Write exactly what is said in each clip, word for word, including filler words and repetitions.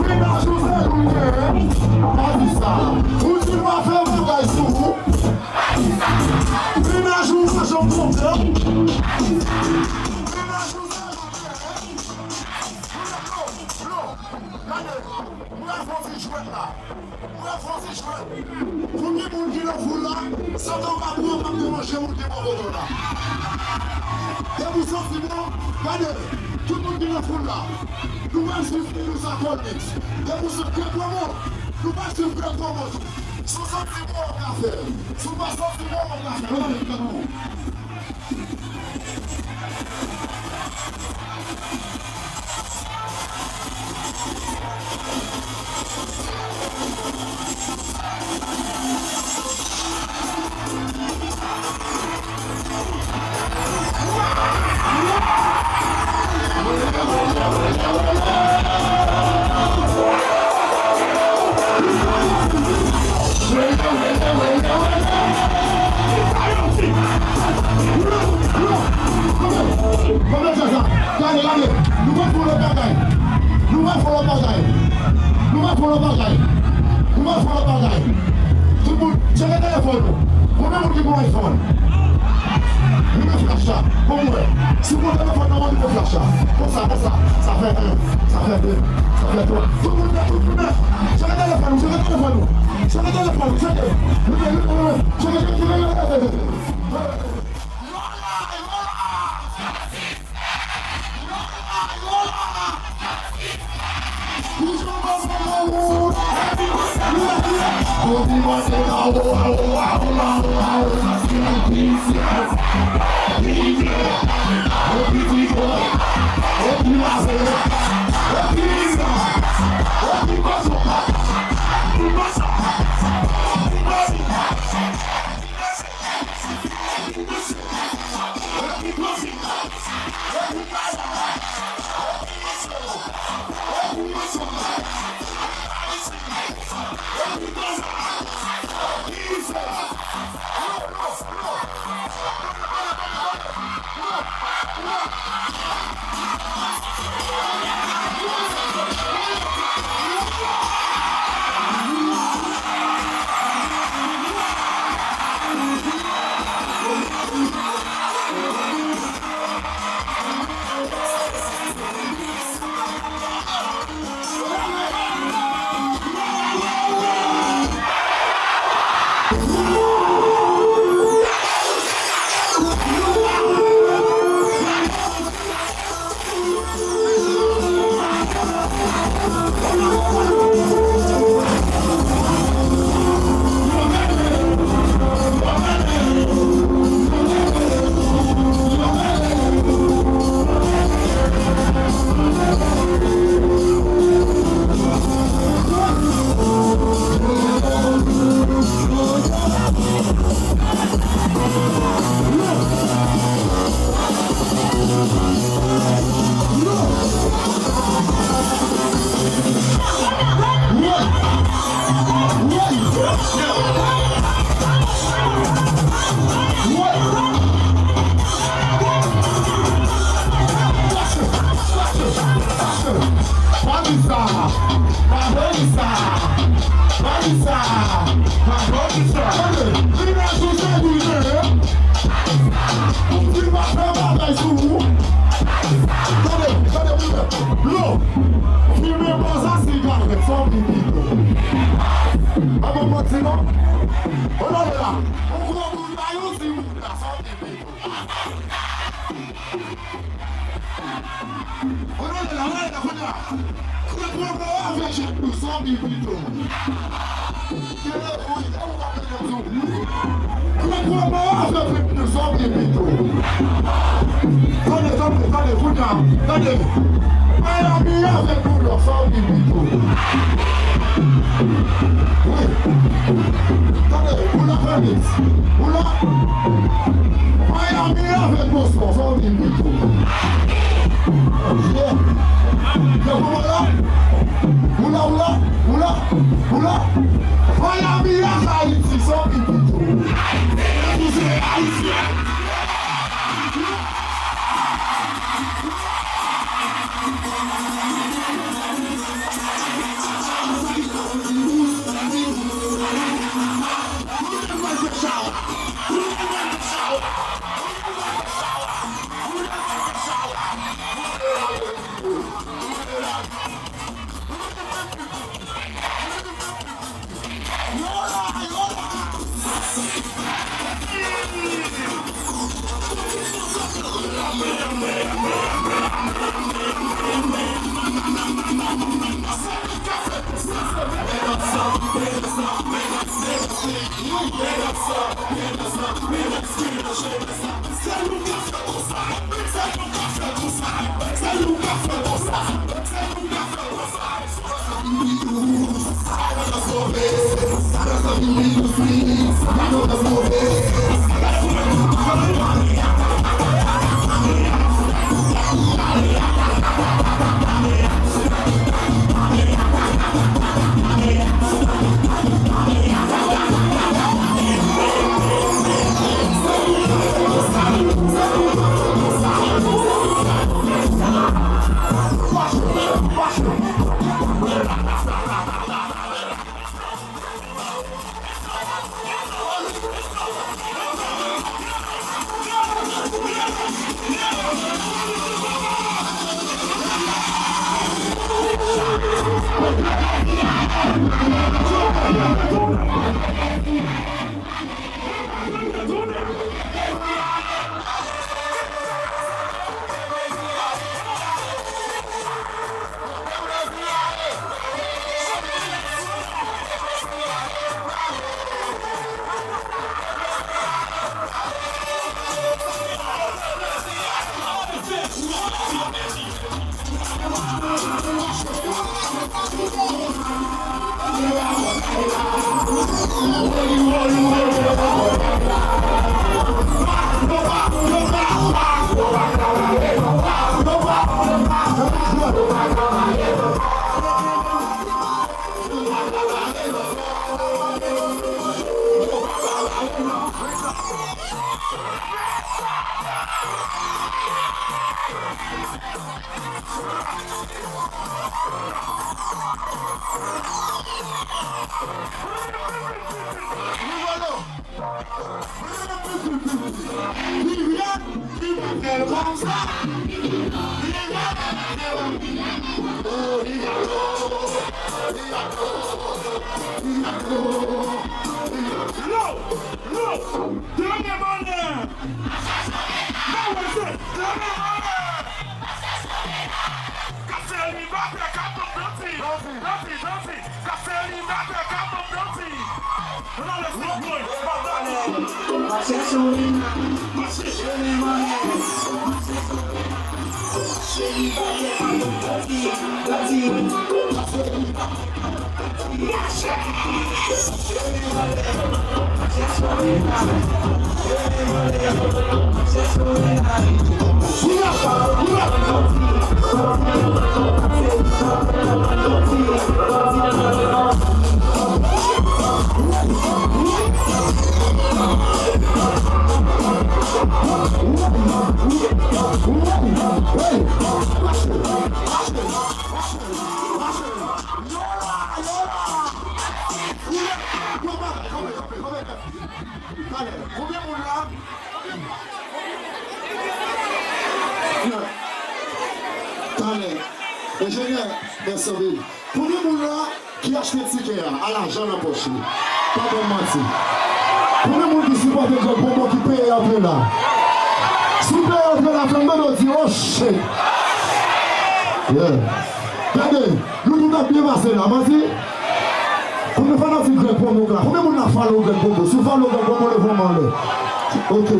Mennaj ou pa fè bagay sou ou. Mennaj ou pa janm kontan. Mennaj ou pa janm kontan. Gade, mwen fè yon ti jwèt la. Mwen fè yon ti jwèt. Pou ki moun ki nan foul la, Satan pa pran, pa deranje moun ki bò kote w la. Depi w santi bon, gade, tout moun ki nan foul la, nou pral swiv Illusa Colmix. Depi w santi Greg Romo, nou pral swiv Greg Romo tou. Si w santi bon, w ka fè l. Si w pa santi bon, w pa ka fè l. Ou pa mèt fè non. Gade, gade, nou pral fè yon lòt bagay. Nou pral fè yon lòt bagay. Nou pral fè yon lòt bagay. Nou pral fè yon lòt bagay. Tout moun, tcheke telefòn nou. Konbyen moun ki gon iPhone? Limen flash la pou m wè. Si w gon telefòn nan men w, limen flash la. Konsa, konsa. Sa fè en, sa fè de, sa fè twa. Tout moun, tout moun. Tcheke telefòn nou, tcheke telefòn nou. Tcheke telefòn nou, tcheke. Limen, limen, limen. Tcheke, tcheke, tcheke, tcheke. Pa di sa, pa di sa, pa di sa, pa di sa. Tande, li nan sou se li ye. Pou di pa fè bagay sou ou. Tande, tande, tande. Lo, fimen bòz a sigarèt, sa w pi pito. Pa ban manti non. Ou tande la. Bouda, yon ti bouda, sa w te vle. Ann ale la, ann ale la, kounye a. Kote w avè Jèk nou, sa w vin pito. Kele, wi, e ou k ap mete m sou. Kote w avè Pèp nou, sa w vin pito. Tande, tande, tande, kounye a, tande. Miami avèk New York, sa w vin pito. Wi. Tande, ou la Felix. Ou la Miami avèk Boston, sa w vin pito. Yeah. Yo, ou la? Ou la, ou la, ou la, ou la? Miami ak Ayiti, sa w vin pito. Ayiti, Ayiti, Ayiti. Yo! Yo! Done monnè! Mwen wè se done monnè! Kase li batè ka pran danti! Danti, danti, danti! Kase li batè ka pran danti! Ann ale se mwen! Mache sou li! Mache! Done monnè! Mache sou li! Mache li batè ka pran danti! Danti! Kase li batè! Talè, konbyen moun la? Talè, enjenyè, mèsi anpil. Konbyen moun la ki achte tikè a, a lajan nan pòch li? Pa ban m manti. Konbyen moun ki sipòte Greg Bonbon ki peye antre la? Si w peye antre la, fè m tande w di, "Oh shit!" Yeah. Gade, nou tout ap byen pase la, manti. Konbyen fanatik Greg Bonbon la? Konbyen moun la follow Greg Bonbon? Si w follow Greg Bonbon, leve men w anlè. Ok.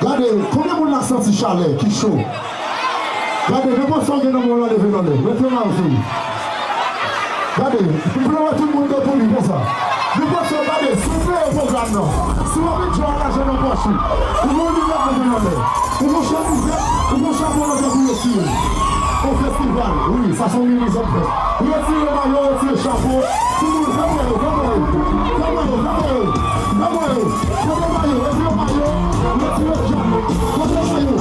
Gade, konbyen moun la santi chalè ki cho? Gade, nenpòt sa w gen nan men w la, leve l anlè. Mete men w sou li. Gade, m vle wè tout moun debout li konsa. Nenpòt sa, gade, si w peye pwogram nan, si w ap enjoy lajan nan pòch ou, ou gon lidè, leve l anlè. Ou gon chemiz vèt, ou gon chapo nan tèt ou, retire. O festival, wi, sa se yon mini zòn fèt. Retire mayo, retire chapo. Tout moun, fè mwen yo, fè mwen yo. Fè mwen yo, fè mwen yo. Fè mwen yo. Fè mwen yo, retire mayo, retire chapo. Fè mwen yo.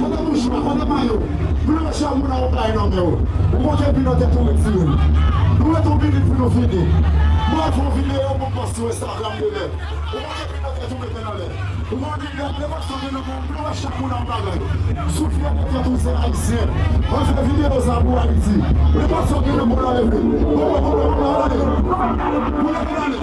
Kote bouch la, kote mayo? Vle wè chè moun nan yon bagay nan men w. Ou manke pi nan tèt ou, retire l. Nou ret yon minit pou nou fini. Mwen fè yon videyo pou m poste sou Instagram demen. Ou manke pi nan tèt ou, mete l anlè. Ou gon lidè, vle wè sa gen nan men w, vle wè chak moun nan yon bagay. Si w fyè de tèt ou, se ayisyen. Ann fè videyo sa pou Ayiti. Nenpòt sa w gen nan men w la, leve. Bon, bon, bon, bon, bon, anlè. Bon, leve, anlè.